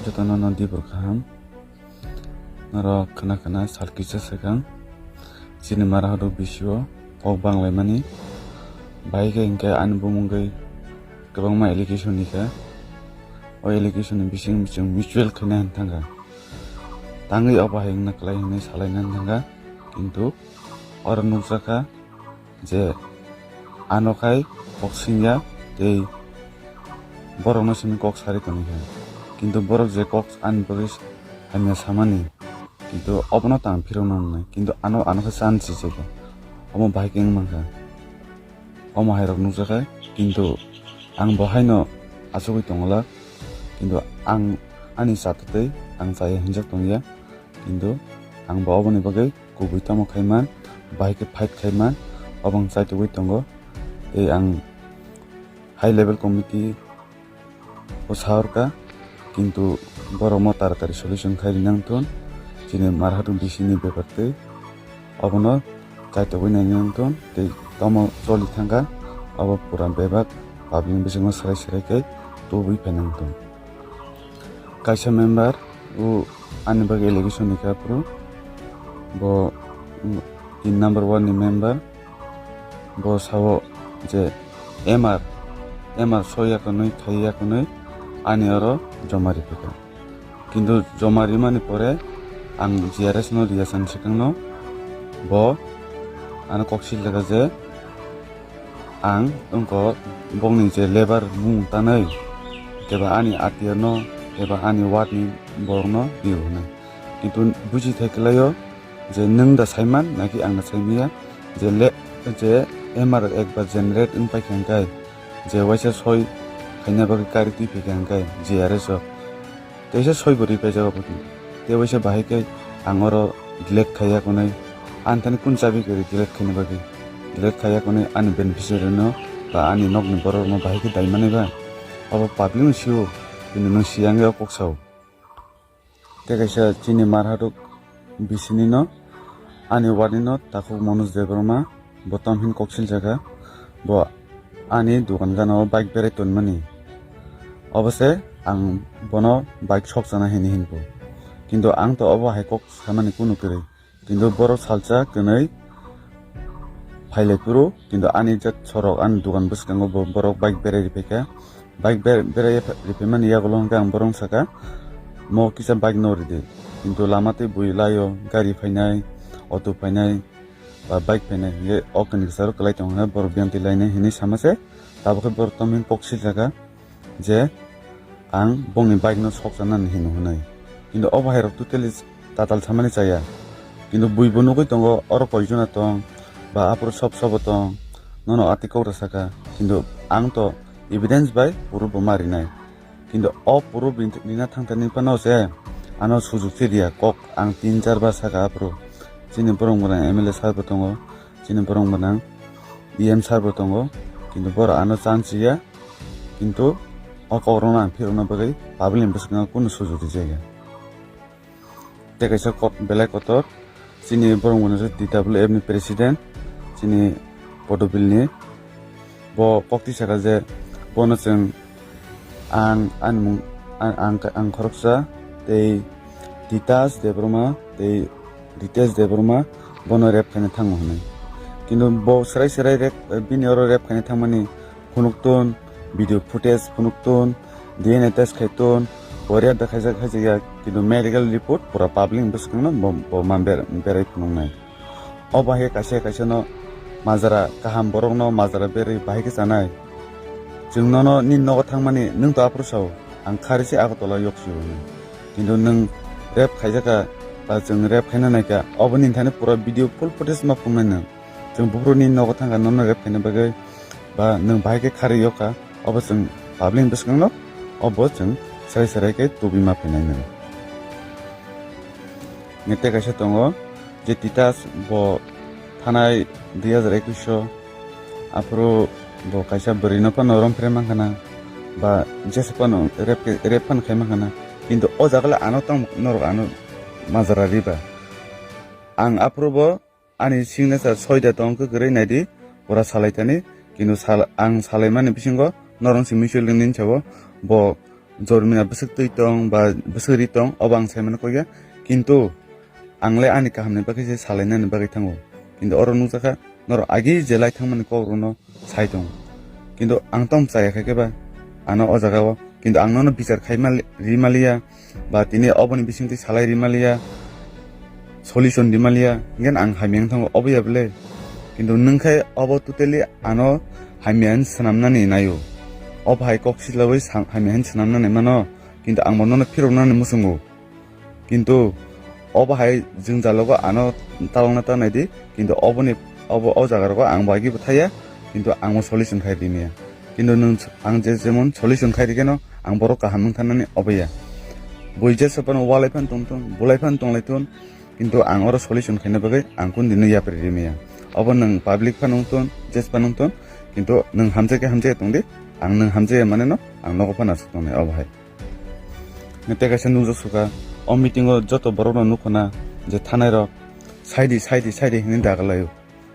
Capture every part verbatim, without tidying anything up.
Jotono no dibor kaham. Norok khna khna sal kisa swkang chini mara hodok bisio kok banglaimani. Bahai khe hinkhe ani bumungwi kwbangma allegation ni kha. O allegation ni bising bising mutual khaina hin thangkha. Tangwi obo hai wngna kwlai hinwi salaina hin thangkha. Kintu oro nukjakha je ano khai kok singya tei borokno simi kok sari tongkha. Kintu borok je kok ani bagwi hamya samani, kintu obono tang phirokna nangnai. Kintu ano, ano khe chan sijagwi omo bahai khe wng mankha. Omo hairok nukjakha, kintu ang bo haino achugwi tongla. Kintu ang ani chatutwi ang chaya hinjak tongya. Kintu ang bo oboni bagwi kubui tamo khaiman, bahai khe fight khaiman, obo ang chaitugwi tongo. Tei ang high level committee o saurka, kintu borok mo taratari solution khai rinang thun, chini marhatung bisini bepar tei obono chaitugwi nainang thun, tei tomo choli thangkha, obo pura bebak public bisingo serai serai khe tubui phainang thun. Kaisa member o ani bagwi allegation ni kha phuru, bo, mm, tin number ward ni member, bo sao je M R, M R soi yakunwi khai yakunwi ani oro joma riphaikha. Kintu joma rimani pore ang G R S no riya san swkangno, bo ano kok sil jaga je ang wngkha bongni je labour mung tanwi, eba ani atiyano, eba ani ward ni borokno rio hwnwi. Kintu buji thai kwlaio je nwng da saiman naki ang da saimaya, je le-, je M R ekbar generate wng paikha hwnkhe, je waisa soi khaina bagwi kari twi phaikha hwnkhe G R S o. Teisa soi bo ripaijago bo. Tei waisa bahai khe ang oro delete khaiya kunui, ani thani kun chabi kwrwi delete khaina bagwi. Delete khaiya kunui ani beneficiary no ba ani nokni borok no bahai khe dai manai ba. Obo public no sio, bini no siyang ya kok sao. Tei kaisa chini marhatuk bisini no ani ward ni no takhuk Manoj Debbarma, bo tom hin kok sil jaga, bo ani dukan gana o bike berai tonmani. Obo se ang bono bike sok chana hini hinpo. Kintu ang to obo hai kok samani kunu kwrwi. Kintu borok salsa kwnwi phailai phuru, kintu ani jat sorok ani dukan bwskango bo borok bike berai riphaikha. Bike ber-, berai riphaimani yagulo hwnkhe ang borok saka, "Mo kisa bike no ridi." Kintu lama tei bui laio gari phainai, auto phainai, ba bike phainai, hwnkhe o kwnwi kwcharo kwlai tongo hwnwi borok biyang twi lainai hinwi sama se, tabukhe borok toming kok sil jaga je ang bongni bike no sok chanani hino hwnwi. Kintu o bahai rok totally tatal samani chaya. Kintu bui bo nugui tongo, oro koijona tong, ba aphuru sob sobo tong, nono ati kok rw saka. Kintu ang to evidence bai puro bo ma rinai. Kintu o puro bin-, rina thangthani phano se ano sujuk se riya kok ang tin char bar saka aphuru. Chini borok mwnang M L A sir bo tongo, chini borok mwnang E M sir bo tongo, kintu borok ano chance ya, kintu o kok rokno ang phirokna bagwi public ni bwskango kunu sujuk rijak ya. Tei kaisa kok belai kotor, chini borok mwnang se D W F ni president, chini Podobil ni, bo kok tisaka je bono chwng ang, ani mung, ang, ang, ang khoroksa tei Titas Debbarma tei Ritesh Debbarma bono rape khaina thango hwnwi. Kintu bo serai serai rape, bini oro rape khaina thangmani phunukton, video footage phunukton, D N A test khaiton, Korea da khaijak khaijak ya, kintu medical report pura public bwskango bo, bo ma ber-, berai phunuknai. O bahai kaisa kaisa no majra kaham borok no majra berwi bahai khe chanai. Chwng nono nini nogo thangmani nwng to aphuru sao, ang khari se Agartala yok sio hwnwi. Kintu nwng rape khaijaka ba chwng rape khaina naikha, obo nini thani pura video full footage ma phunuknai nwng. Chwng buphuru nini nogo thangkha nono rape khaina bagwi ba nwng bahai khe khari yokha, obo chwng public bwskango obo chwng serai serai khe tubui ma phinai nwng. Nete kaisa tongo je Titas bo thanai dui hazar ekwis o, aphuru bo kaisa bwrwi no phano rom phre mankha na ba jesa phano rape, rape phano khai mankha na, kintu o jaga le ano tong norok ano majra riba. Ang aphuru bo ani signature soida tong khe kwrwi naidi pura salai thani, kintu sal-, ang salaimani bisingo norok se mutual ni sabo bo jormina bwswk twi tong ba bwswk ri tong, obo ang sai mano kok ya. Kintu ang le ani kahamni bagwi se salainani bagwi thango. Kintu oro nukjakha, norok agi je lai thangmani kokrokno sai tongo. Kintu ang tong chaya kha khe ba ano o jaga o. Kintu ang nono bichar khai mali-, ri maliya, ba tini oboni bisingtwi salai ri maliya, solution ri maliya, hinkhe ang hamya wng thango, obo ya bwle? Kintu nwng khe obo totally ano hamya hin swnamnani naio. Obo hai kok silaui sa-, hamya hin swnamnani mano, kintu ang bo nono phiroknani muchungo. Kintu obo hai jwngjalogo ano talokna ta naidi, kintu oboni, obo o jaga rogo ang bo agi bo thaya, kintu ang bo solution khai ri maya. Kintu nwng, ang je jemon solution khai rikhe no, ang borok kaham wng thanani obo ya. Bui jesa phano walai phan tongthun, bulai phan tonglai thun, kintu ang oro solution khaina bagwi ang kundino yapri ri maya. Obo nwng public phano wngthun, jes phano wngthun, kintu nwng hamjakhe hamjakhe tongdi, ang nwng hamjakhe mane no, ang nogo phano aswk tongnai obo hai. Tei kaisa nukjak sukha, o meeting o joto borok no nukho na je thanai rok, "Saidi, saidi, saidi," hinwi daga laio.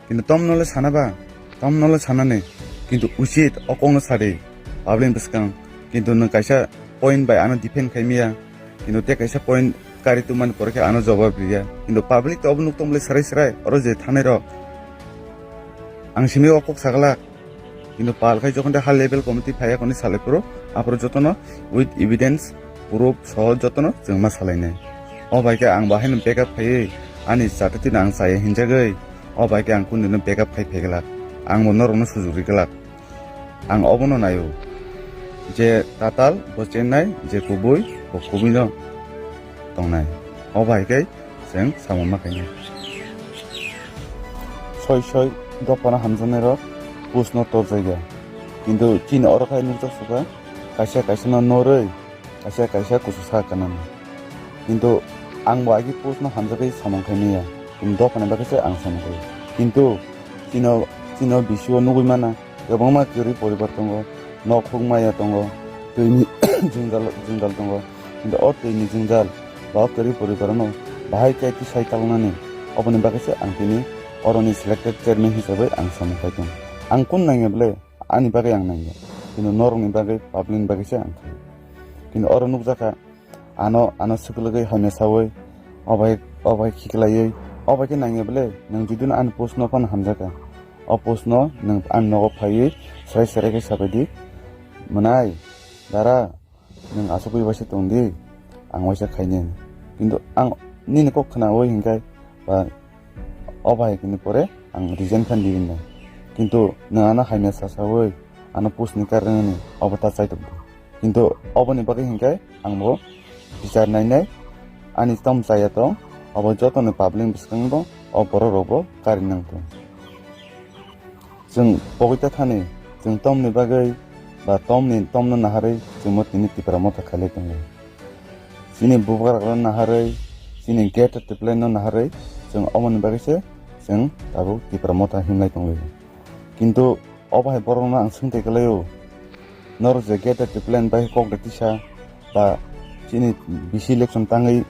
Kintu tomno le sana ba, tomno le sanani, kintu usit o kokno sadi, public bwskang, kintu nwng kaisa point bai ano defend khai miya, kintu tei kaisa point kari tongmani pore khe ano jawab riya, kintu public to obo nuk tong bwle srai srai, oro je thanai rok, ang simi o kok saglak. Kintu pal khai jokhon tei ha level committee phaiya hwnwi salai phuru, aphuru jotono with evidence, proof soho jotono chwng ma salainai. O bai khe ang bo haino backup khaiwi ani chata tino ang chaya hinjagwi, o bai khe ang kundino backup khai phaiglak. Ang bo norokno sujuk riglak. Ang obono naio je tatal bo chennai, je kubui bo kubuino tongnai. O bai khe chwng samung ma khainai. Soi soi dophano hamjaknairok post no torjakya. Kintu chini oro khai nukjak sukha, kaisa kaisa no norwi, kaisa kaisa kusu sa kanani. Kintu ang bo agi post no hamjagwi samung khaimaya. Kintu dophani bagwi se ang samung khaio. Kintu chino, chino bisio nugwi mana, kwbangma kwrwi poribar tongo, nok huk maya tongo, twini jwngjal, jwngjal tongo. Kintu o twini jwngjal ba o kwrwi poribar no bahai khe tisai talnani, oboni bagwi se ang tini oroni selected chairman hisabai ang samung khai tongo. Ang kun nangya bwle, ani bagwi ang nangya, kintu norokni bagwi, public ni bagwi se ang khai. Kintu oro nukjakha, ano, ano swkwlwgwi hamya saui, obai, obai khiklaiwi, obai khe nangya bwle, nwng judino ani post no phano hamjakha. O post no nwng ani nogo phaiwi srai srai khe sabaidi, "Mwnai, dara, nwng aswk bai waisa tongdi, ang waisa khainai." Kintu ang nini kok khnaui hinkhe, ba, o bai kini pore ang resign khan di hinai. Kintu nwng ano hamya sasaui, ano post ni karnani obo ta chaitok di. Kintu oboni bagwi hinkhe ang bo bichar nainai, ani tom chaya tong, obo jotono public bwskango o borok rokbo kari nang tong. Chwng pogwi ta thani, chwng tomni bagwi ba tomni, tomno naharwi chwngbo tini Tipra Motha khailai tongo. Chini bubagra naharwi, chini gate tiplai no naharwi, chwng omoni bagwi se chwng tabuk Tipra Motha himlai tonglaio. Kintu obo hai borokno ang swngtai kwlaio, norok je gate tiplai bai kok da tisa ba chini bisi election tangwi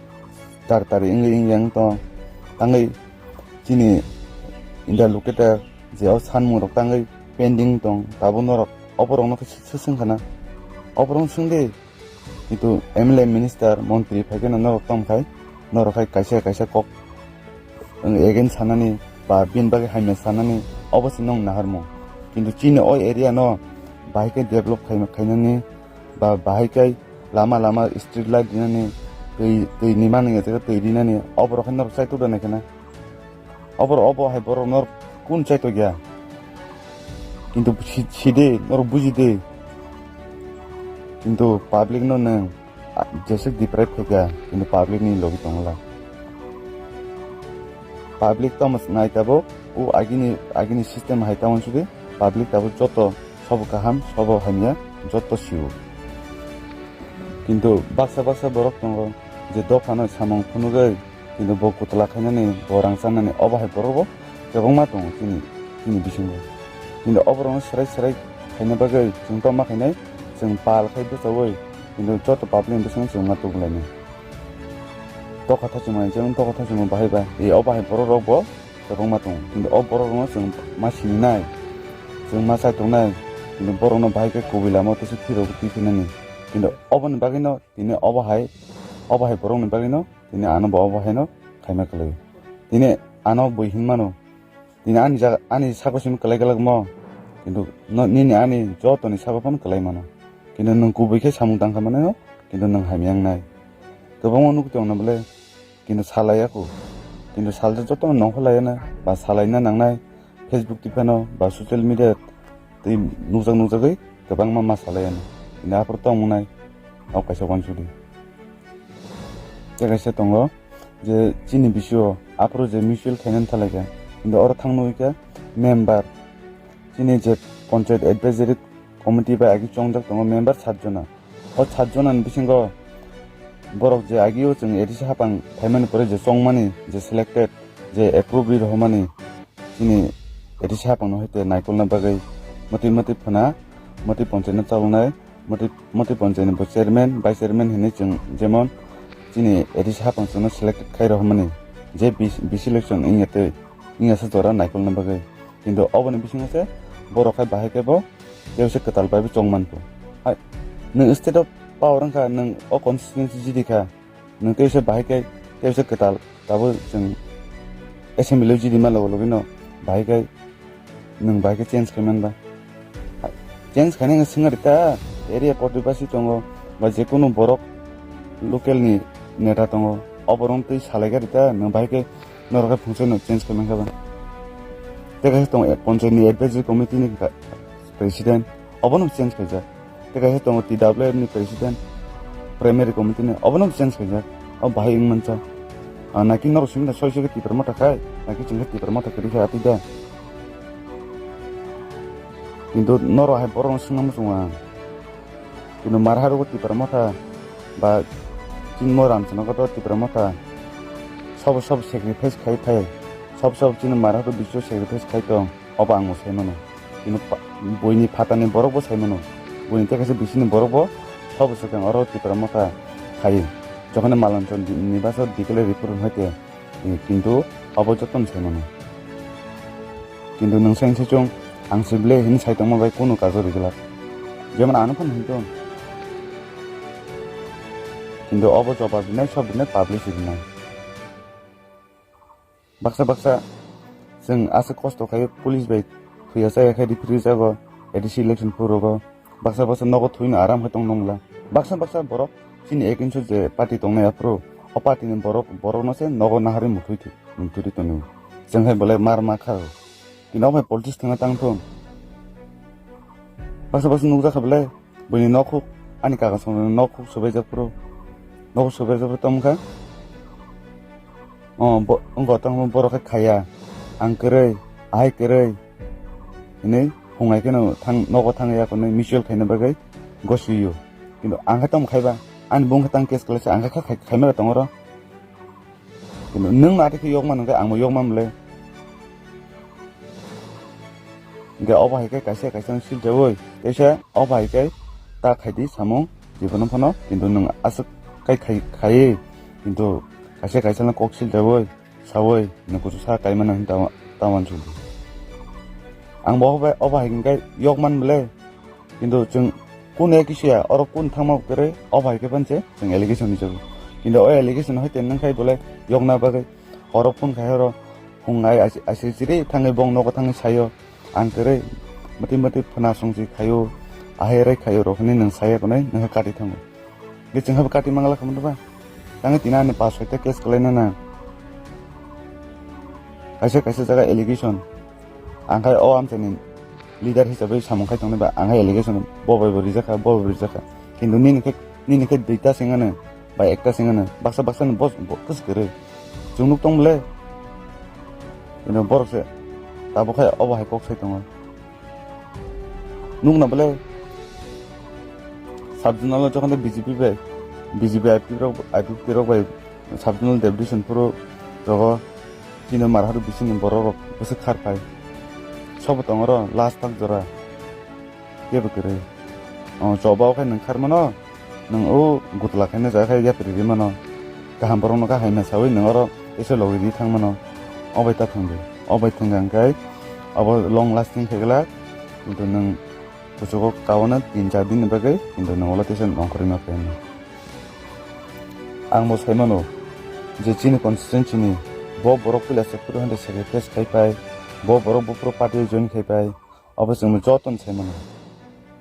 tar tari wngwi wngya wng tong, tangwi chini India locator je o sanmung rok tangwi pending tong, tabuk norok oborokno khe swswng khana, oborokno swngdi. Kintu M L A, minister, montri phai kheno norok tong khai, norok khai kaisa kaisa kok against sanani ba bini bagwi hamya sanani, obo se nwng naharmung. Kintu chini o area no bahai khe develop khai, khainani ba bahai khe lama lama street light rinani, twi, twi ni mani twi rinani, oborok khe norok chaitok da nai khana. Obo, obo hai borok norok kun chaitok ya. Kintu si-, sidi, norok bujidi. Kintu public no nwng, ah, jeswk deprive khaikha, kintu public ni logi tongla. Public tamo nai tabuk, o agini, agini system hai tamo sidi, public tabuk joto sobo kaham, sobo hamya, joto sio. Kintu baksa baksa borok tongo, je dophano samung phunugwi, kintu bo kutula khainani, bo rang chanani, obo hai borok bo kwbangma tongo chini, chini bisingo. Kintu oborokno serai serai khaina bagwi chwng tongma khainai, chwng pal khai bwchaui, kintu joto public ni bisingo chwng ma tubulainai. Tokha thachi mani, chwng tokha thachi mani bahai ba, e obo hai borok rok bo kwbangma tongo. Kintu o borok rokno chwng ma sininai, chwng ma chaitongnai, kintu borokno bahai khe kubui lama o tisa phirogwi twi phinani. Kintu oboni bagwino tini obo hai, obo hai borokni bagwino tini ano bo obo haino khaima kwlaio. Tini ano bui hinmano, tini ani jaga, ani sako simi kwlai kwlakmo, kintu no, nini ani jotoni sako phano kwlai mano. Kintu nwng kubui khe samung tangkha mano, kintu nwng hamya wngnai. Kwbangma nukwi tongno bwle, kintu salaiya kho. Kintu salsa jotono nongkhorlaiya na, ba salaina nangnai, Facebook twi phano, ba social media twi nukjak nukjagwi kwbangma ma salaiya na. Kintu aphuru tong wngnai, o kaisa wansukdi. Tei kaisa tongo je chini bisio aphuru je mutual khainani thalaikha, kintu oro thang nukikha member, chini je Panchayat Advisory Committee bai agi chongjak tongo member sat jona. O sat jona ni bisingo borok je agio chwng A D C hapang phaimani pore je chongmani, je selected, je approve ri rohormani, chini A D C hapang no hai te naikolna bagwi mwtwi mwtwi phwna, mwtwi ponchai no chalonai, mwtwi, mwtwi ponchai ni bo chairman, vice chairman hinwi chwng jemon chini A D C hapang chwngno selected khai rohormani, je bis-, bis election wngya tei wngya sa jora naikolna bagwi. Kintu oboni bisingo se borok hai bahai khe bo tei se kwtal bai bo chong man kho. Hai, nwng state of power wngkha, nwng o constituency jidi kha, nwng tei se bahai khe tei se kwtal tabo chwng assembly o jidi ma logo logi no bahai khe nwng bahai khe change khai man ba. Hai, change khainai wngkha swngari ta area potibasi tongo ba je kunu borok local ni neta tongo, oborok twi salai gari ta nwng bahai khe norok khe phungsa no change khai mankha ba. Tei kaisa tongo, eh, Panchayat ni advisory committee ni ka-, president, obono change khaijak. Tei kaisa tongo T W F ni president, primary committee ni, obono change khaijak. O bahai wng mancha. Ah, naki norok simi da soi soi khe Tipra Motha khai, naki chwng khe Tipra Motha kwrwi khe atwi da. Kintu norok hai borok no swngna muchungo ang. Kintu mar harogo Tipra Motha ba chini mo Ramchana kotor Tipra Motha sobo sobo sacrifice khai phai, sobo sobo chini mar haro bisingo sacrifice khai tong, obo ang bo sai mano. Kintu pa-, buini phatani borok bo sai mano, buini tei kaisa bisingni borok bo sobo swkang oro Tipra Motha khai. Jokhon Malanchon ni baso declare report hai te, kintu obo jotono sai mano. Kintu nwng se wngse chwng, ang se ble hini sai tongma bai kunu kajo ri glak. Jemon ano phano hintong. Kintu obo jobab rinai, sob rinai, public rinai. Baksa baksa chwng aswk kosto khai police bai thuya chaya khai ripri jago A D C election phuru rogo. Baksa baksa nogo thwino aram hai tong nongla. Baksa baksa borok chini against o je party tongnai aphuru o party ni borok, borok no se nogo naharwi muthwi thwi, muthwi tongwi. Chwng hai bolai mar ma kha. Tini o hai politics thangna tang thung. Baksa baksa nukjakha bolai buini nokhuk, ani kaka songni nokhuk subaijak phuru. Nokhuk subaijak phuru tongkha. O bo, wngkha tongma borok khe khaya. Ang kwrwi, ahai kwrwi. Hinwi hungai kheno thang, nogo thangya konwi mutual khaina bagwi gosiyo. Kintu ang khe tamo khaiba, ani bung khe tang case kwlaisa, ang khe khai, khaimara tongoro. Kintu nwng ma khe yokma nungkhe ang bo yokma mle. Hingke obo hai khe kaisa kaisa no siljaui, teisa obo hai khe ta khaidi samung jibono phano, kintu nwng aswk kai khai, khaiwi, kintu kaisa kaisa no kok siljaui, saui, nwng kuchusa kaimano hinwi ta, ta uansukdi. Ang bo obo, obo hai khe yokman bwle, kintu chwng kunu kisiya, oro kunu thangma kwrwi, obo hai khe panse chwng allegation ni jago. Kintu o allegation hai te nwng khai bwle yokna bagwi, oro phone khai oro, phung ai, ai, ai, siri thangwi bong nogo thangwi sayo. Ang kwrwi mwtwi mwtwi phwna songsi khaio, ahai rai khaio rok hinwi nwng saya konai nwng kati thango. Ge chwng habo kati mangala khamdo ba? Tangwi tini ani pas soita case kwlaina na. Kaisa kaisa jaga allegation. Ang khai o amchaini leader hisabai samung khai tongnai ba, ang hai allegation bo bai bo rijak kha, bo bai bo rijak kha. Kintu nini khe, nini khe duita sengano, ba ekta sengano, baksa baksa ni boss bo kwswk kwrwi. Chwng nuk tong bwle. Kintu borok se tabuk khai obo hai kok sai tongo. Nukna bwle sub-zonal o jokhon tei B J P bai, B J P I P P rok, I P P T rok bai sub-zonal deputation phuru rogo chini mar haru bisingni borok rok bwswk khar phai. Sobo tongo oro last tak jora. Kebo kwrwi. O, choba o khe nwng khar mano, nwng o gutla khaina jaga khe yapri ri mano. Kaham borok no kha haina saui nwng oro teisa logi ri thang mano. O bai ta thang di. O bai thang kha hwnkhe abo long lasting khe glak. Kintu nwng Kuchugo kawana tin char din ni bagwi, kintu nwng ulo teisa nongkhorwi ma phaino. Ang bo sai mano je chini constituency ni bo borok puila se phuru hande sacrifice khai pai, bo borok buphuru party o join khai pai, obo chwngno joto no sai mano.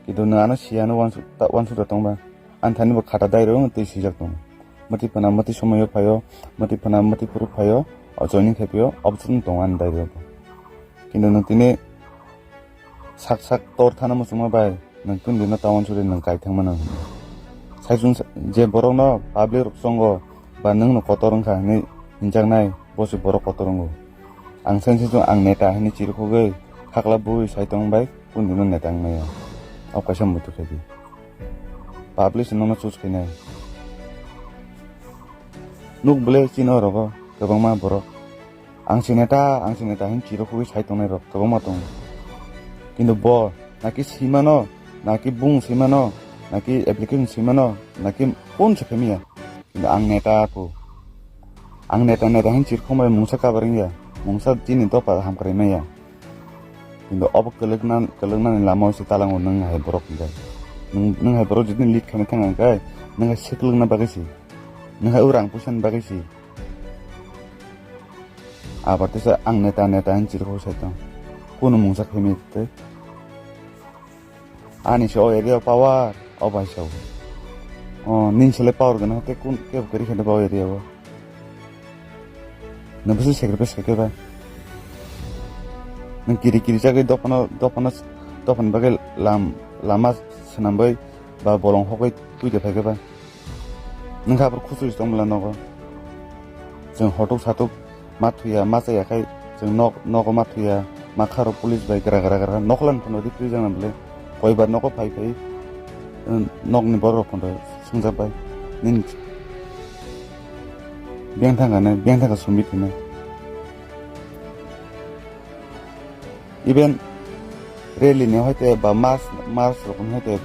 Kintu nwng ano siya no uansuk ta, uansuk ta tongba. Ang thani bo khata dai rw twi swijak tongo. Mwtwi phana mwtwi somoyo phaio, mwtwi phana mwtwi phuru phaio, o joining khai phaio, obo chwng tongo ani dai rw. Kintu nwng tini sak sak tor thana muchungma bai, nwng tun dino ta uansuk di nwng kai thangma nang. Saichung sa-, je borok no public rok chongo, ba nwng no kotor wngkha hinwi hinjaknai, bo se borok kotor wngo. Ang saichung ang neta hinwi chirikhogwi, khakla bui sai tong bai, Kundino neta wngmaya. O kaisa muitu khaidi. Publish nono choose khainai. Nuk bwle chini orogo kwbangma borok. Ang se neta, ang se neta hin chirok hugui sai tongnai rok kwbangma tongo. Kintu bo naki simano, naki bung simano, naki application simano, naki phone se phemiya. Kintu ang neta kho. Ang neta neta hin chirkhomai mungsa kabar wngya. Mungsa chini dopha hamkrai maya. Kintu obo kwlwkna, kwlwknani lama se talango nwng hai borok hwnkhe. Nwng, nwng hai borok jodi lead khaina thang hwnkhe, nwng hai swklwkna bagwi si. Nwng hai urang puisani bagwi si. Abar tesa ang neta, neta hin chirkhok sai tong. Kunu mungsa khaimai tei. Ani se o area o power, o bai sao. O, nini sele power gana te kun ke kari khade ba o area o. Na bisi sacrifice kake ba. Nang kiri kiri jagwi dopano, dopano, dopano bagwi lam, lama swnambai ba bolong hokoi twi de phai ba. Nwng kha aphuru khusu se tongmwla nogo. Chwng hotuk satuk ma thuya, ma chaya khai chwng nok, nogo ma thuya, ma kharo police bai gra gra gra noklan phano ripri jana bwle. Koibar nogo phai phai, nwng nokni borok phano swngjak bai. Nini beng thangkha ne, beng thangkha sumit hino. Even rally ni hoite ba mas, mas rok ni hoite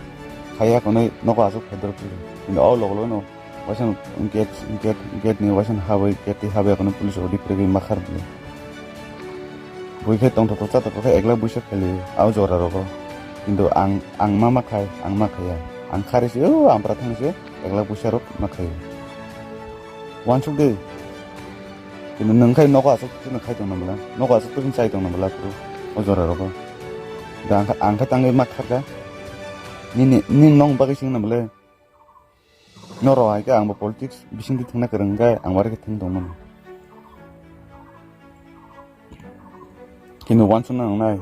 khaya konoi nogo asuk phai dorok phai. Kintu o logo logo no waisa gate, gate, gate ni waisa habwi, gate twi habwi konoi police rok dipre gwi makhar bwlwi. Bui khe tongthok thok chathok khe ek lakh buisa khali o jora rogo. Kintu ang, ang ma ma khai, ang ma khaya. Ang khari se o ampra thang se ek lakh buisa rok ma khai. Wansuk de. Kintu nwng khai nogo asuk twi khai tong nang bwla, nogo asuk twi chai tong nang bwla phuru o jora rogo. Da ang kha, ang kha tangwi ma kharka. Nini, nini nong bagwi sing nang bwle. Norok hai khe ang bo politics bising twi thwngna kwrwng khe ang bo khe thwng tong mano. Kintu wansuk nang nai.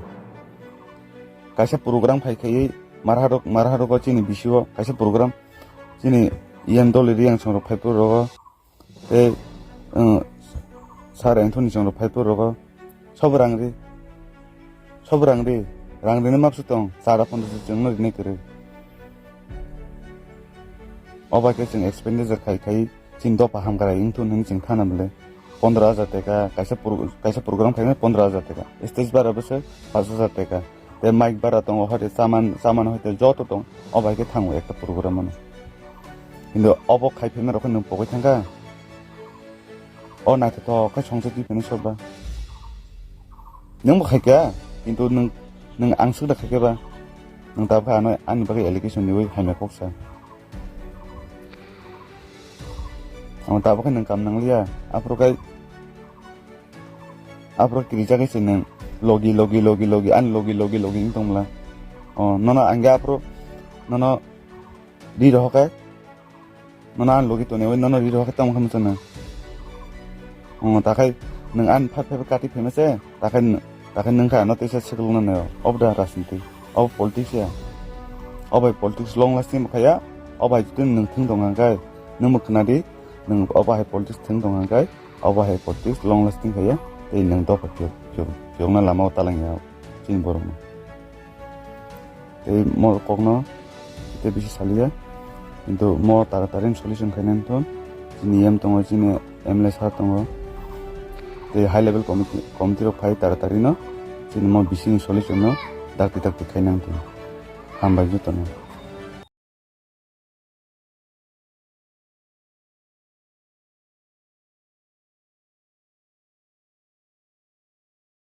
Kaisa program khai khai marharok, marharok o chini bisio kaisa program chini iyang dol riyang songrok phai phuru rogo. Tei, uh, Sir Anthony chwng rok phai phuru rogo. Sobo rang ri. Sobo rang ri. Rang rini mapsu tong. Chara pondro se chwngno rinai kwrwi. Oba khe chwng expenditure khai khai chini dopha hamkrai wngthun hwnwi chwng thana bwle. Pondro hajar teka, kaisa pro-, kaisa program khaimani pondro hajar teka. Stage bara bwswk pash hajar teka. Tei mic bara tongo, hoite chaman, chaman hoite joto tong, o bai khe thango ekta program ano. Kintu obo khai phaima rok khe nwng pogwi thangkha. O naithothok khe songsa twi phano soba. Nwng bo khaikha, kintu nwng, nwng ang swkda khaikhe ba. Nwng tabukhe ano ani bagwi allegation riwi hamya kok sa. Ang tabukhe nwng kam nangliya, aphuru khai Aphuru kirijagwi se nwng logi, logi, logi, logi, ani logi, logi, logi wng tongmwla. O, nono ang khe aphuru nono ri rohor khe, nono ani logi toniwi nono ri rohor khe tamo khe mwchang nang. O, takhai nwng ani phai phai kati phaima se, takhai nw-, takhai nwng khe ano teisa swkang nang naio. Obo da rajniti, obo politics ya. Obo hai politics long lasting bo khaiya, obo hai jotoni nwng thwng tong kha khe, nwng bo khna di, nwng obo hai politics thwng tong kha khe, Obo hai politics long lasting khaye, tei nwng dopha phiyok, phiyok, phiyokna lama o talangya chini borokno. Tei mo kokno tei bisi saliya, kintu mo taratari solution khainani thun, chini M tongo, chini M L A sir tongo, tei high level committee, committee rok phai taratari no, chini mo bisini solution no dakti dakti khainani thun. Hambai jotono.